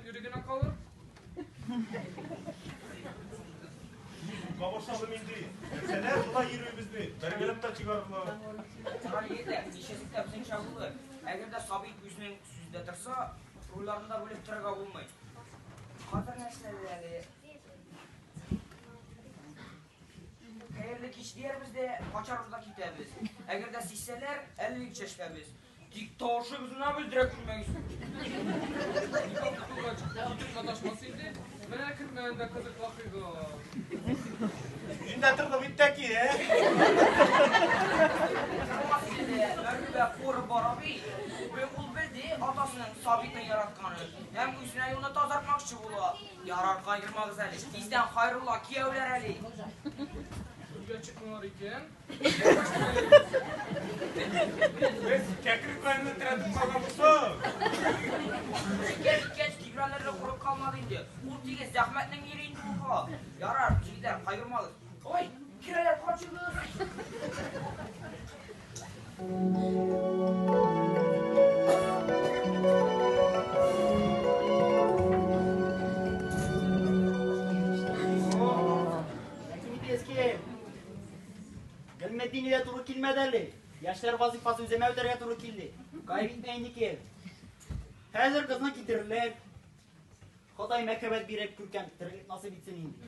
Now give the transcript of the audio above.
йөри генә калыр. Курка башладым инде. Белсәләр, болай йөрүебезне, бәргәләп тә чыгарырлар. Ярар, егетләр, ничәсе дә безнеңчә булыр. Әгәр дә Сабит үзенең сүзендә торса, рульләрне дә бүлеп торырга булмый. Хәзер нәрсә әле? Хәерле кич диярбез дә, качарбыз да китәбез. Әгәр дә сизсәләр, әллә ни чәчтәбез. Тик тавышыгызны белдерә күрмәгез. Никах укылгач, китеп маташмас инде. Менә көтмәгәндә дә кызык вакыйга. Мин дә тордым бит тәки, ә? Тормас инде, Мәрхүбә курып бара бит. Ул белде атасының Сабитны яратканын һәм үзенә юлны тазартмакчы була. Ярар, кайгырмагыз әле. Тиздән Хайрулла кияүләр әле. Нигә чыкмыйлар икән? Без кәкре терәтеп калган булсак. Җиткән җиткәч, тигрәнерлек урын калмады инде. Ул тигез зәхмәтнең ире инде ул ха. Ярар, егетләр, кайгырмагыз. Ой, керәләр, качыгыз. Гыйльметдинге дә туры килмәде әле. Яшьләр вазифасы үземә үтәргә туры килде. Гаеп итмә инде. Хәзер кызны китерерләр. Ходай мәхәббәт биреп күркәм терлек насыйп итсен инде.